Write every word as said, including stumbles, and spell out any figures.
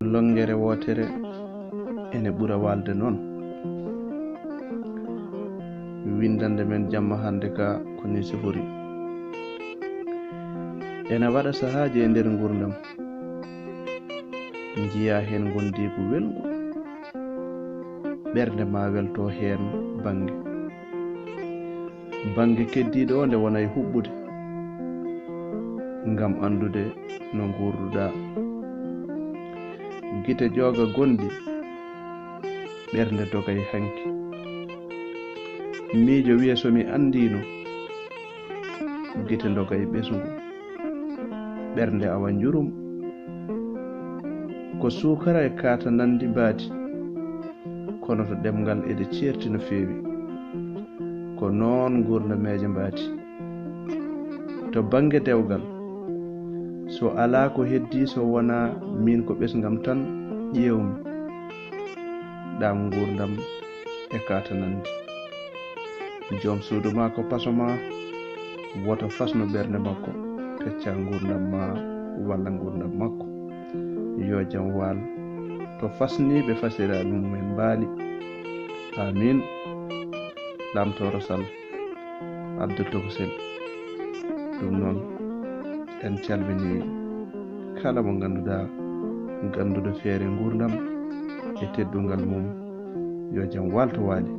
Lonngere wootere ene ɓura waalde noon. Winndannde men jamma hannde ka ko ni sifori. Ene waɗa sahaaji e nder nguurndam, njiyaa heen ngondiigu welngu, ɓernde ma welto heen bannge. Bannge keddiiɗo o nde wona e huɓɓude ngam anndude no nguurduɗaa. Gite jooga gonɗi, ɓernde doga e hanki. Miijo wiya so mi anndiino, gite doga e ɓesngu, ɓernde awa njurum. Ko suukara e kaata nanndi mbaadi, kono to ɗemngal eɗe ceerti no feewi. Ko noon nguurndam meeje mbaadi. To bannge dewgal, so alaa ko heddii so wonaa miin ko ɓesngam tan ƴeewmi, ɗaam nguurndam e kaata nanndi. Joom suudu ma ko paso ma, woto fasnu ɓernde makko, pecca nguurndam ma walla nguurndam makko. Yo jam waal to fasniiɓe fasiraaɓe mumen mbaali. Amiin. Lamtooro Sall, Abdul Tokosel. Ɗum noon, en calminii kala mo ngannduɗaa ngannduɗo feere nguurndam e teddungal mum. Yo jam waal to waali.